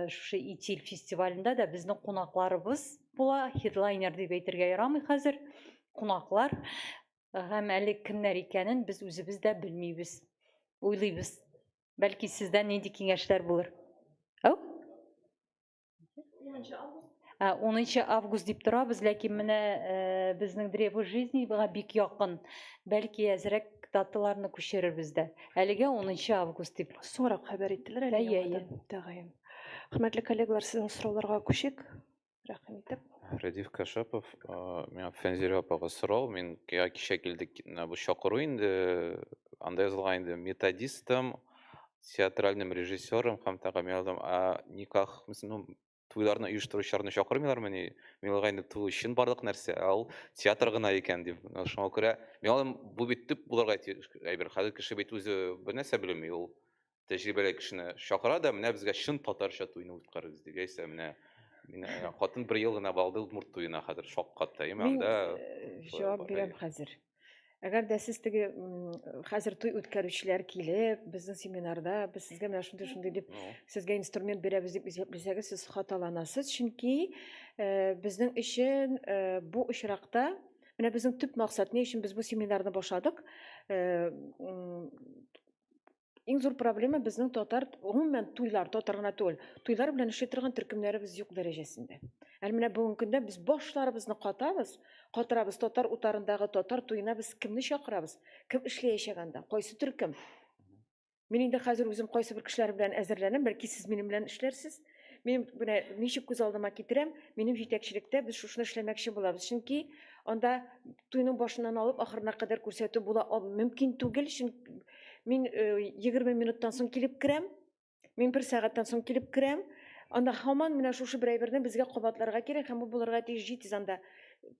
шушы Итил фестивалендә дә безнең кунакларыбыз була. Хедлайнер дип әйтергә ярамый хәзер. Кунаклар. Һәм әле кемнәр икәнен без үзебез дә белмибез. Уйлыйбыз. Бәлки сездән нинди киңәшләр булыр? Ау? 10 август дип торабыз, ләкин менә безнең Древо жизнига бик якын. Бәлки әзрәк даталарны күчерербез дә. Әлегә 10 август дип. Соңрак хәбәр иттеләр әле яңадан тәгаен. Хөрмәтле коллегалар, сезнең сорауларга күчик. Рәхим итеп. Рәдиф Кашапов, миңа Фәнзирә апага сорау. Мин кичә килдек, бу чакыру инде, анда язылган инде методистом, театральным режиссером һәм тагы мин алдым, а никах, ну, туйларны оештыручыларны чакырмыйлармыни? Мин алга инде туй өчен барлык нәрсә, ә ул театр гына икән дип. Шуңа күрә мин алдым, бу бит төп булырга тиеш әйбер. Хәзер кеше бит үзе бер нәрсә белми, ул тәҗрибәле кешене чакыра да, менә безгә чын татарча туйны үткәрегез дип. Яисә менә мин хатын бер ел гына балды удмурт туена хәзер шаккатты. Мин анда җавап бирәм хәзер. Әгәр дә сез теге хәзер туй үткәрүчеләр килеп, безнең семинарда без сезгә менә шундый шундый дип сезгә инструмент бирәбез дип исәпләсәгез, сез хаталанасыз, чөнки безнең өчен бу очракта менә безнең төп максат, ни өчен без бу семинарны башладык, Иң зур проблема безнең татар, гомумән туйлар, татар гына түгел, туйлар белән эшли торган төркемнәребез юк дәрәҗәсендә. Әле менә бүгенге көндә без башларыбызны катабыз, катырабыз татар утарындагы татар туена без кемне чакырабыз, кем эшләячәк анда, кайсы төркем. Мин инде хәзер үзем кайсы бер кешеләр белән әзерләнәм, бәлки сез минем белән эшләрсез. Минем менә ничек күз алдыма китерәм, минем җитәкчелектә без шушыны эшләмәкче булабыз. Чөнки анда туйның башыннан алып ахырына кадәр күрсәтү була мөмкин түгел. Чөнки мин 20 э, минуттан соң килеп керәм, мин бер сәгатьтән соң килеп керәм. Анда һаман менә шушы бер әйберне безгә кабатларга кирәк һәм бу булырга тиеш җитез анда.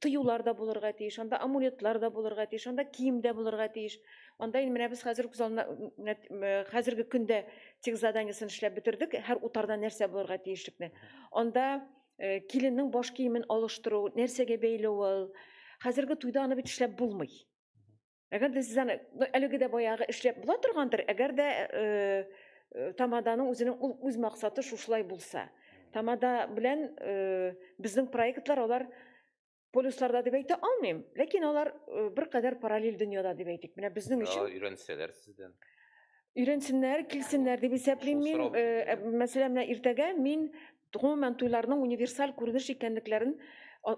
Тыюлар да булырга тиеш, анда амулетлар да булырга тиеш, анда кием дә булырга тиеш. Анда инде менә без хәзер күз алдына хәзерге көндә текст заданиесен эшләп бетердек, һәр утарда нәрсә булырга тиешлекне. Анда э, киленнең баш киемен алыштыру, нәрсәгә бәйле ул. Хәзерге туйда аны бит эшләп булмый. Әгәр дә сез аны әлеге дә баягы эшләп була торгандыр, әгәр дә э, э, тамаданың үзенең ул үз максаты шушылай булса. Тамада белән э, безнең проектлар алар полюсларда дип әйтә алмыйм, ләкин алар беркадәр параллель дөньяда дип әйтик. Менә безнең өчен өйрәнсәләр сездән. Өйрәнсеннәр, килсеннәр дип исәплим мин. Мәсәлән, менә иртәгә мин гомумән туйларның универсаль күренеш икәнлекләрен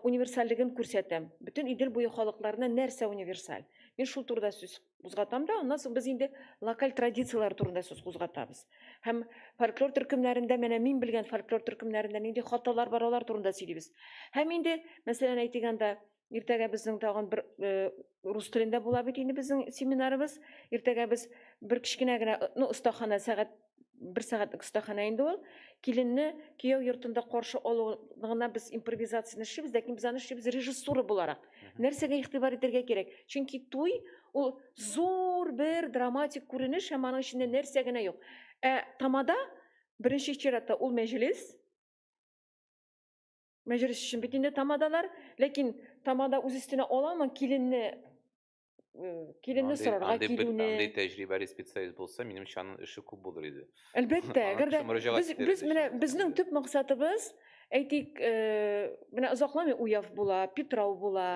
универсальлеген күрсәтәм. Бөтен Идел буе халыкларына нәрсә универсаль? Мин шул турыда сүз кузгатам да, аннан соң без инде локаль традицияләр турында сүз кузгатабыз. Һәм фольклор төркемнәрендә, менә мин белгән фольклор төркемнәрендә нинди хаталар бар, алар турында сөйлибез. Һәм инде, мәсәлән, әйтик анда, иртәгә безнең тагын бер э, рус телендә була бит инде безнең семинарыбыз. Иртәгә без бер кечкенә генә, ну, остахана сәгать бер сәгатьлек остаханә инде ул. Киленне кияү йортында каршы алуына без импровизацияне эшлибез, ләкин без аны эшлибез режиссура буларак. Нәрсәгә игътибар итәргә кирәк? Чөнки туй ул зур бер драматик күренеш һәм аның эчендә нәрсә генә юк. Ә тамада беренче чиратта ул мәҗлес, Мәҗлес өчен бит инде тамадалар, ләкин тамада үз өстенә аламы киленне э, киленне сорарга килүне. Андый тәҗрибәле специалист булса, минемчә, аның эше күп булыр иде. Әлбәттә, әгәр дә без, без менә безнең төп максатыбыз, әйтик, э, менә озакламый Уяв була, Питрау була.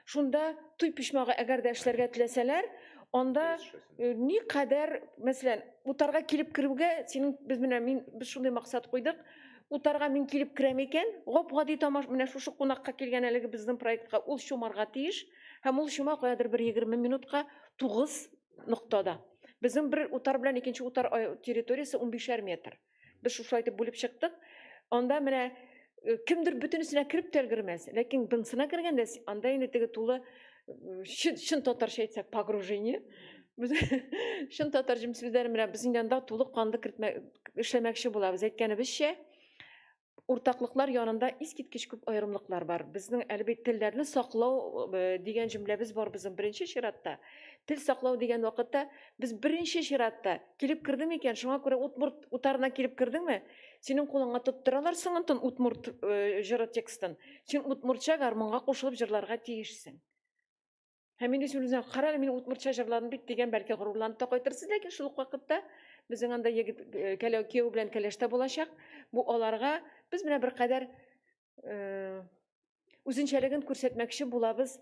Шунда туй почмагы әгәр дә эшләргә теләсәләр, анда э, никадәр, мәсәлән, утарга килеп керүгә синең без менә мин без шундый максат куйдык, Утарга мин килеп керәм икән, гап-гади тамаш, менә шушы кунакка килгән әлеге безнең проектка ул чумарга тиеш. Һәм ул чума каядыр бер 20 минутка 9 ноктада. Безнең бер утар белән икенче утар территориясе 15 метр. Без шушылай итеп бүлеп чыктык. Анда менә э, кемдер бөтенесенә кереп тә өлгермәс, ләкин бынсына кергәндә анда инде теге тулы э, чын, чын татарча әйтсәк, погружение. Без чын татар сүзләре белән без инде анда тулы канлы кертмә эшләмәкче булабыз. Әйткәнебезчә, уртаклыклар янында искиткеч күп аерымлыклар бар. Безнең әле бит телләрне саклау э, дигән җөмләбез бар безнең беренче чиратта. Тел саклау дигән вакытта без беренче чиратта килеп кердем икән, шуңа күрә удмурт утарына килеп кердеңме, синең кулыңа тоттыралар соңынтын удмурт э, җыры текстын. Син удмуртча гармунга кушылып җырларга тиешсең. Һәм инде син үзең, кара әле, мин удмуртча җырладым бит дигән, бәлки горурланып та кайтырсыз, ләкин шул ук вакытта безнең анда егет э, кәләү кияү белән кәләш тә булачак. Бу аларга без менә беркадәр э, үзенчәлеген күрсәтмәкче булабыз.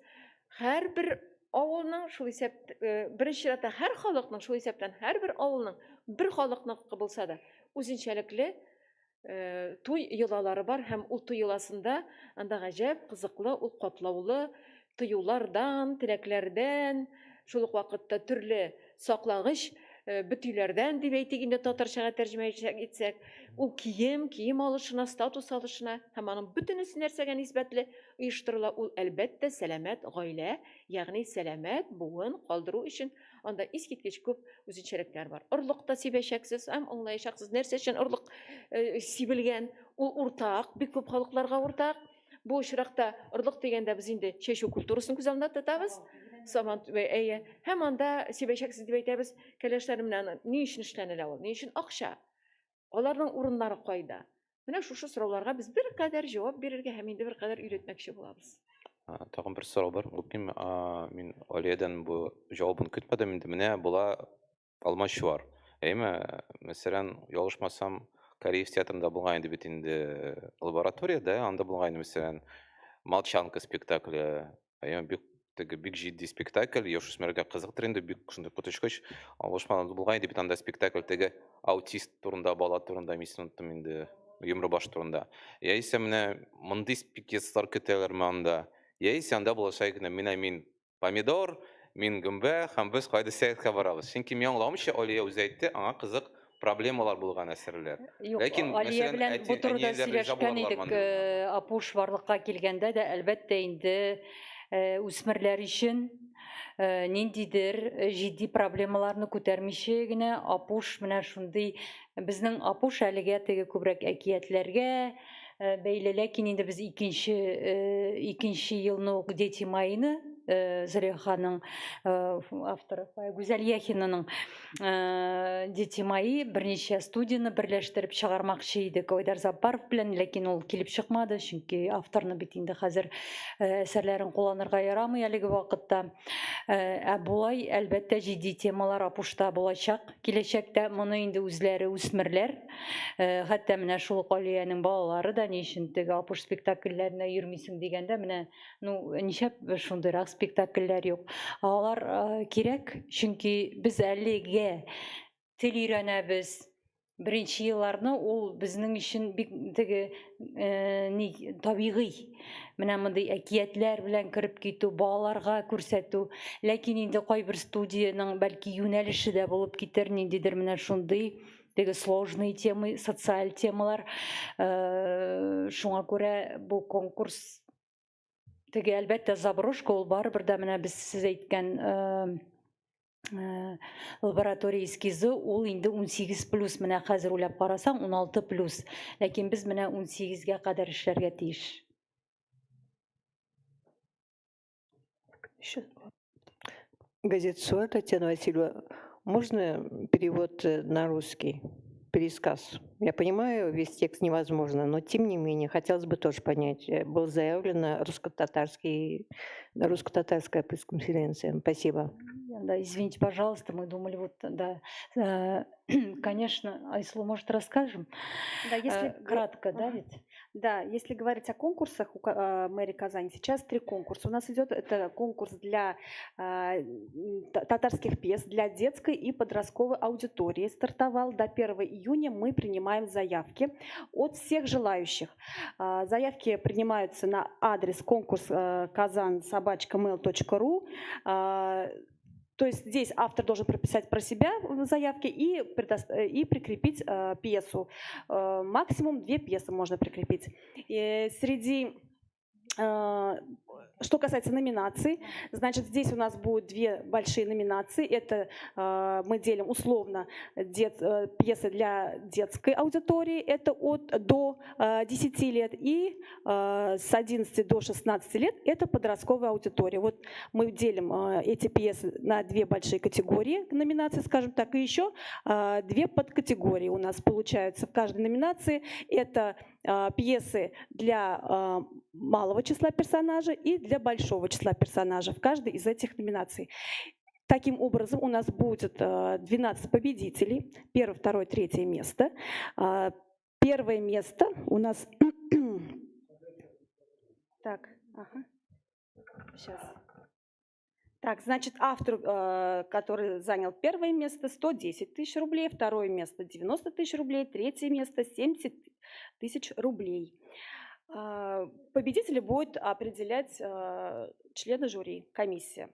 Һәрбер авылның, шул исәп, э, беренче чиратта һәр халыкның, шул исәптән һәрбер авылның бер халыкныкы булса да, үзенчәлекле туй йолалары бар һәм ул туй йоласында анда гаҗәп кызыклы, ул катлаулы тыюлардан, теләкләрдән, шул ук вакытта төрле саклагыч бөтиләрдән дип әйтик инде татарчага тәрҗемә итсәк, ул кием, кием алышына, статус алышына һәм аның бөтенесе нәрсәгә нисбәтле оештырыла, ул әлбәттә сәламәт гаилә, ягъни сәламәт буын калдыру өчен Анда искиткеч күп үзенчәлекләр бар. Орлык та сибәчәксез һәм аңлаячаксыз, нәрсә өчен орлык э, сибелгән. Ул уртак, бик күп халыкларга уртак. Бу очракта орлык дигәндә без инде чәчү культурасын күз алдында тотабыз. Саман әйе. Һәм анда сибәчәксез дип әйтәбез, кәләшләр менә ни өчен эшләнелә ул? Ни өчен акча? Аларның урыннары кайда? Менә шушы сорауларга без беркадәр җавап бирергә һәм инде беркадәр өйрәтмәкче булабыз. Тагын бер сорау бар. Мөмкинме? Мин Алиядән бу җавабын көтмәдем инде. Менә була Алмачуар. Әйме, мәсәлән, ялгышмасам, Кариев театрында булган иде бит инде лабораториядә, анда булган иде, мәсәлән, Молчанка спектакле. Әйе, бик теге бик җитди спектакль, яшүсмерләргә кызыктыр инде, бик шундый коточкыч. Алышман булган иде бит анда спектакль теге аутист турында, бала турында, мин исемен оныттым инде, йомры баш турында. Яисә менә мондый пьесалар көтәләрме анда? Яисә анда булачак гына менә мин помидор, мин гөмбә һәм без кайда сәяхәткә барабыз. Чөнки мин аңлавымча, Алия үзе әйтте, аңа кызык проблемалар булган әсәрләр. Юк, Ләкин, Алия мәсәлән, белән әти, бу турыда әниеләр риза сөйләшкән булалар идек. мондый уйнауга. Апуш барлыкка килгәндә дә, әлбәттә инде, үсмерләр өчен ниндидер җитди проблемаларны күтәрмичә генә Апуш менә шундый безнең Апуш әлегә теге күбрәк әкиятләргә бәйле, ләкин инде без икенче икенче елны ук Дети моины Зөләйханың авторы Гүзәл Яхинаның Дети мои берничә студияне берләштереп чыгармакчы идек Айдар Заппаров белән, ләкин ул килеп чыкмады, чөнки авторны бит инде хәзер әсәрләрен кулланырга ярамый әлеге вакытта. Ә болай, әлбәттә, җитди темалар Апушта булачак. Киләчәктә моны инде үзләре үсмерләр, хәтта менә шул ук Алиянең балалары да ни өчен теге Апуш спектакльләренә йөрмисең дигәндә, менә ну нишләп шундыйрак спектакльләр юк? Алар кирәк, чөнки без әлегә тел өйрәнәбез. Беренче елларны ул безнең өчен бик теге ни табигый. Менә мондый әкиятләр белән кереп китү, балаларга күрсәтү. Ләкин инде кайбер студиянең бәлки юнәлеше дә булып китер, ниндидер менә шундый теге сложные темы, социаль темалар. Шуңа күрә бу конкурс теге әлбәттә заброшка ул барыбер дә менә без сез әйткән лаборатория эскизы ул инде 18 плюс, менә хәзер уйлап карасаң 16 плюс, ләкин без менә 18-гә кадәр эшләргә тиеш. Газета «Сура», Татьяна Васильева. Можно перевод на русский? Пересказ. Я понимаю, весь текст невозможно, но тем не менее, хотелось бы тоже понять. Было заявлено русско-татарская пресс-конференция. Спасибо. Да, извините, пожалуйста, мы думали, вот, да, конечно, Айсулу, может, расскажем? Да, если Кратко, да, ведь? Да, если говорить о конкурсах у мэрии Казани, сейчас 3 конкурса у нас идет. Это конкурс для татарских пьес, для детской и подростковой аудитории. Стартовал до 1 июня, мы принимаем заявки от всех желающих. Заявки принимаются на адрес конкурс казан собачка мейл точка ру. То есть здесь автор должен прописать про себя в заявке и прикрепить пьесу. Максимум 2 пьесы можно прикрепить. И что касается номинаций, здесь у нас будет 2 большие номинации. Это мы делим условно пьесы для детской аудитории, это от до 10 лет, и с 11 до 16 лет это подростковая аудитория. Вот мы делим эти пьесы на 2 большие категории номинации, скажем так, и еще 2 подкатегории у нас получаются в каждой номинации. Это пьесы для Малого числа персонажей и для большого числа персонажей в каждой из этих номинаций. Таким образом, у нас будет 12 победителей. Первое, второе, третье место. Первое место у нас. Так, ага. Сейчас. Так, значит, автору, который занял первое место, 110 тысяч рублей, второе место 90 тысяч рублей, третье место 70 тысяч рублей. Победителя будет определять члены жюри, комиссия.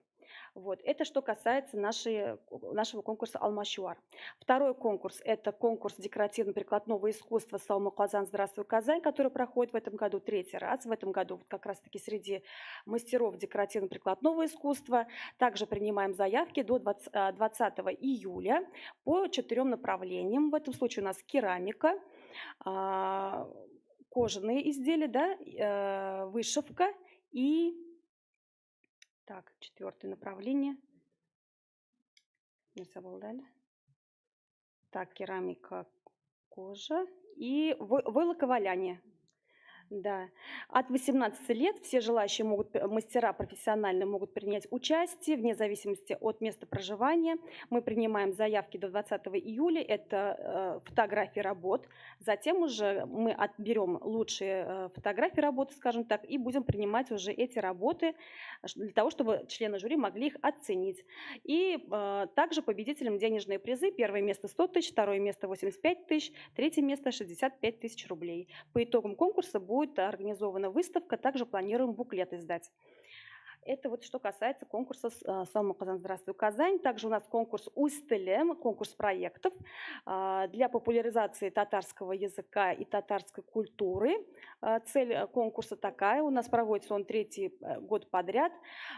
Вот. Это что касается нашего конкурса «Алмачуар». Второй конкурс – это конкурс декоративно-прикладного искусства «Саумы Казан, здравствуй, Казань», который проходит в этом году третий раз. В этом году вот как раз-таки среди мастеров декоративно-прикладного искусства. Также принимаем заявки до 20 июля по четырем направлениям. В этом случае у нас керамика, кожаные изделия, да, вышивка и, так, четвертое направление. Нәрсә булды әле? Так, керамика, кожа и войлоковаляние. Да. От 18 лет все желающие могут, мастера профессионально могут принять участие, вне зависимости от места проживания. Мы принимаем заявки до 20 июля, это фотографии работ. Затем уже мы отберем лучшие фотографии работы, скажем так, и будем принимать уже эти работы для того, чтобы члены жюри могли их оценить. И также победителям денежные призы. Первое место 100 тысяч, второе место 85 тысяч, третье место 65 тысяч рублей. По итогам конкурса будет организована выставка, также планируем буклет издать. Это вот что касается конкурса «Саумы Казан, здравствуй, Казань». Также у нас конкурс «Үз телем», конкурс проектов для популяризации татарского языка и татарской культуры. Цель конкурса такая. У нас проводится он третий год подряд.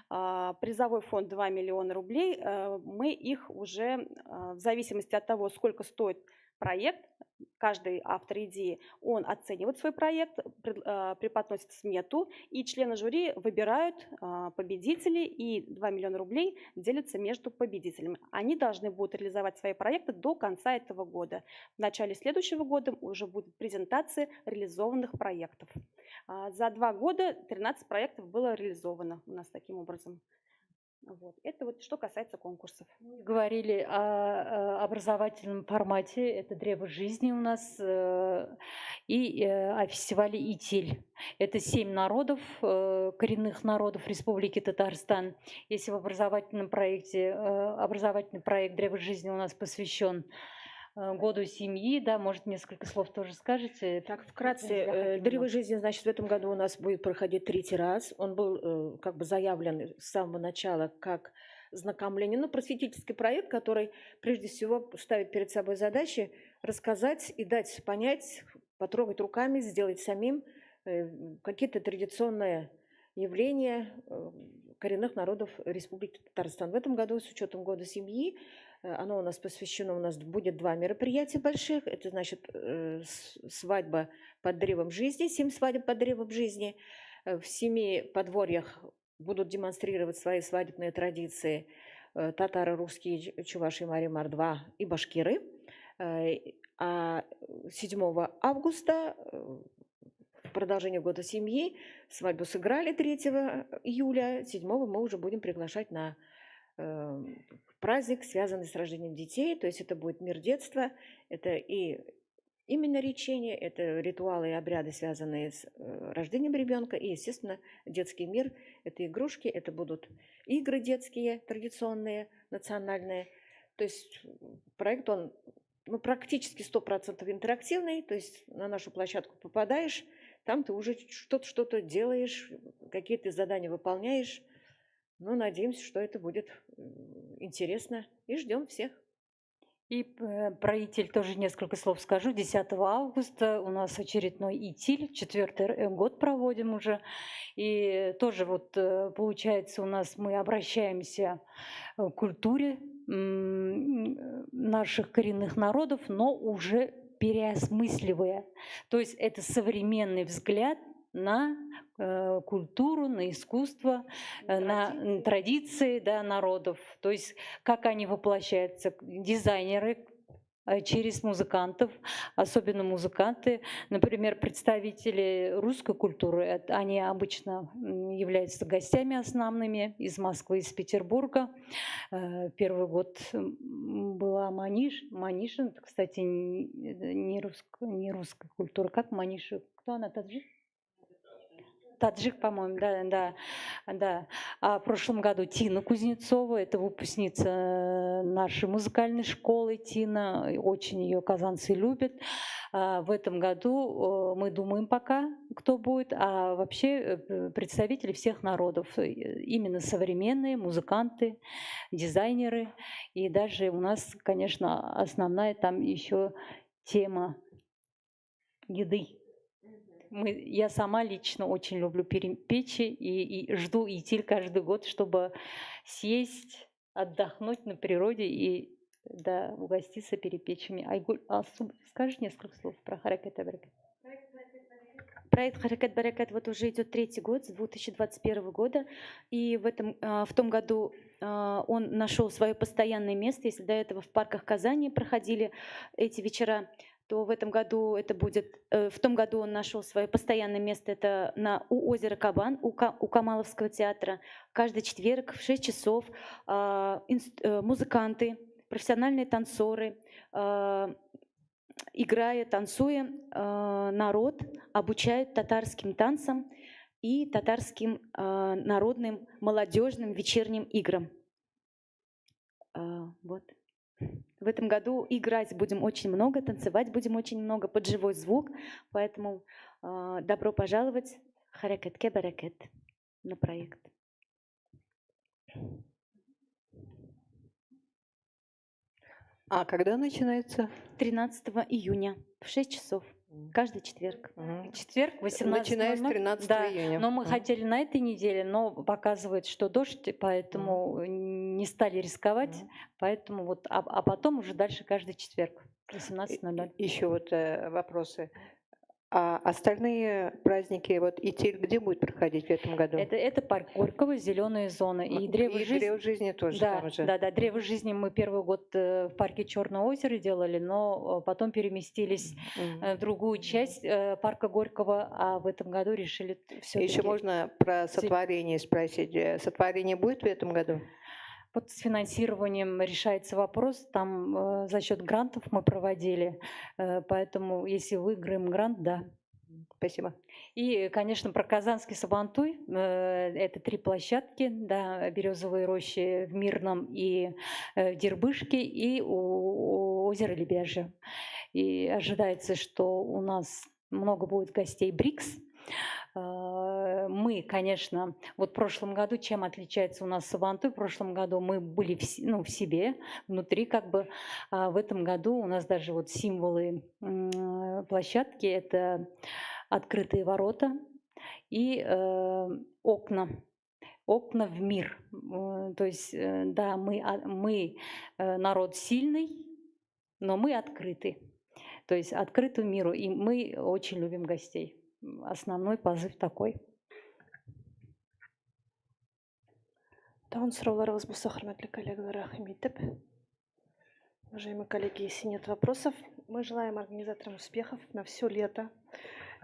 Призовой фонд 2 миллиона рублей. Мы их уже, в зависимости от того, сколько стоит проект, каждый автор идеи, он оценивает свой проект, преподносит смету, и члены жюри выбирают победителей, и 2 миллиона рублей делятся между победителями. Они должны будут реализовать свои проекты до конца этого года. В начале следующего года уже будет презентация реализованных проектов. За 2 года 13 проектов было реализовано у нас таким образом. Вот. Это вот что касается конкурсов. Мы говорили о образовательном формате, это «Древо жизни» у нас, и о фестивале «Итиль». Это семь народов, коренных народов Республики Татарстан. Если в образовательном проекте, образовательный проект «Древо жизни» у нас посвящен году семьи, да, может, несколько слов тоже скажете? Так, вкратце, Фензиля Хакимовна. «Древо жизни», значит, в этом году у нас будет проходить третий раз. Он был как бы заявлен с самого начала как знакомление, ну, просветительский проект, который прежде всего ставит перед собой задачи рассказать и дать понять, потрогать руками, сделать самим какие-то традиционные явления коренных народов Республики Татарстан. В этом году, с учетом года семьи, оно у нас посвящено, у нас будет два мероприятия больших. Это значит свадьба под древом жизни, семь свадеб под древом жизни. В семи подворьях будут демонстрировать свои свадебные традиции татары, русские, чуваши, мари, мордва и башкиры. А 7 августа в продолжение года семьи свадьбу сыграли 3 июля, 7 мы уже будем приглашать на праздник, связанный с рождением детей, то есть это будет мир детства, это и именно речение, это ритуалы и обряды, связанные с рождением ребенка, и, естественно, детский мир, это игрушки, это будут игры детские, традиционные, национальные. То есть проект, он, ну, практически 100% интерактивный, то есть на нашу площадку попадаешь, там ты уже что-то что-то делаешь, какие-то задания выполняешь. Ну, надеемся, что это будет интересно, и ждем всех. И про Итиль тоже несколько слов скажу. 10 августа у нас очередной Итиль, четвертый год проводим уже. И тоже вот получается, у нас мы обращаемся к культуре наших коренных народов, но уже переосмысливая. То есть это современный взгляд на культуру, на искусство, на традиции, да, народов. То есть как они воплощаются, дизайнеры. Через музыкантов, особенно музыканты, например, представители русской культуры, они обычно являются гостями основными из Москвы, из Петербурга. Первый год была Манишин, это, кстати, не русская культура. Как Маниша? Кто она, таджик? Таджик, по-моему, да. А в прошлом году Тина Кузнецова, это выпускница нашей музыкальной школы Тина, очень ее казанцы любят. А в этом году мы думаем пока, кто будет, а вообще представители всех народов, именно современные музыканты, дизайнеры. И даже у нас, конечно, основная там еще тема еды. Я сама лично очень люблю печи и жду Итиль каждый год, чтобы съесть, отдохнуть на природе и, да, угоститься перепечами. Айгуль, Алсу, скажешь несколько слов про Хәрәкәт Бәрәкәт? Проект Хәрәкәт Бәрәкәт вот уже идет третий год, с 2021 года. И в том году он нашел свое постоянное место. Если до этого в парках Казани проходили эти вечера, то в этом году это будет, в том году он нашел свое постоянное место, это у озера Кабан, у Камаловского театра. Каждый четверг в 6 часов музыканты, профессиональные танцоры, играя, танцуя, народ обучают татарским танцам и татарским народным молодежным вечерним играм. Вот. В этом году играть будем очень много, танцевать будем очень много под живой звук, поэтому добро пожаловать, Хәрәкәткә бәрәкәт, на проект. А когда начинается? 13 июня в 6 часов, каждый четверг. Четверг, 18:00. Начиная с 13 Да, июня. но мы хотели на этой неделе, но показывает, что дождь, поэтому не стали рисковать. Поэтому вот, а потом уже дальше каждый четверг, 18:00. Еще вот вопросы. А остальные праздники, вот Итиль где будет проходить в этом году? Это парк Горького, зеленая зона. И древо И жизни. древо жизни тоже Да, там же. да. Древо жизни мы первый год в парке Черное озеро делали, но потом переместились в другую часть парка Горького, а в этом году решили все-таки. Еще можно про сотворение спросить. Сотворение будет в этом году? Вот с финансированием решается вопрос, там за счет грантов мы проводили, поэтому если выиграем грант, да. Спасибо. И, конечно, про Казанский Сабантуй, это три площадки, да, Березовые рощи в Мирном и в Дербышке, и у озера Лебяжье. И ожидается, что у нас много будет гостей БРИКС. Мы, конечно, вот в прошлом году, чем отличается у нас Сабантуй, в прошлом году мы были ну, в себе, внутри как бы, а в этом году у нас даже вот символы площадки — это открытые ворота и окна, окна в мир. То есть, да, мы народ сильный, но мы открыты, то есть открыты миру, и мы очень любим гостей. Основной позыв такой. Тагын сорауларыгыз булса, хөрмәтле коллегалар, рәхим итеп. Уважаемые коллеги, если нет вопросов, мы желаем организаторам успехов на все лето.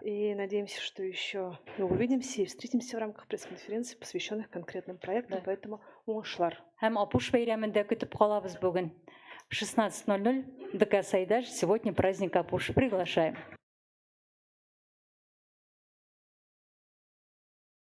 И надеемся, что еще мы увидимся и встретимся в рамках пресс-конференции, посвященных конкретным проектам. Да. Поэтому уңышлар. Һәм Апуш бәйрәмен дә көтеп калабыз бүген. В 16:00 ДК Сайдаш. Сегодня праздник Апуш. Приглашаем.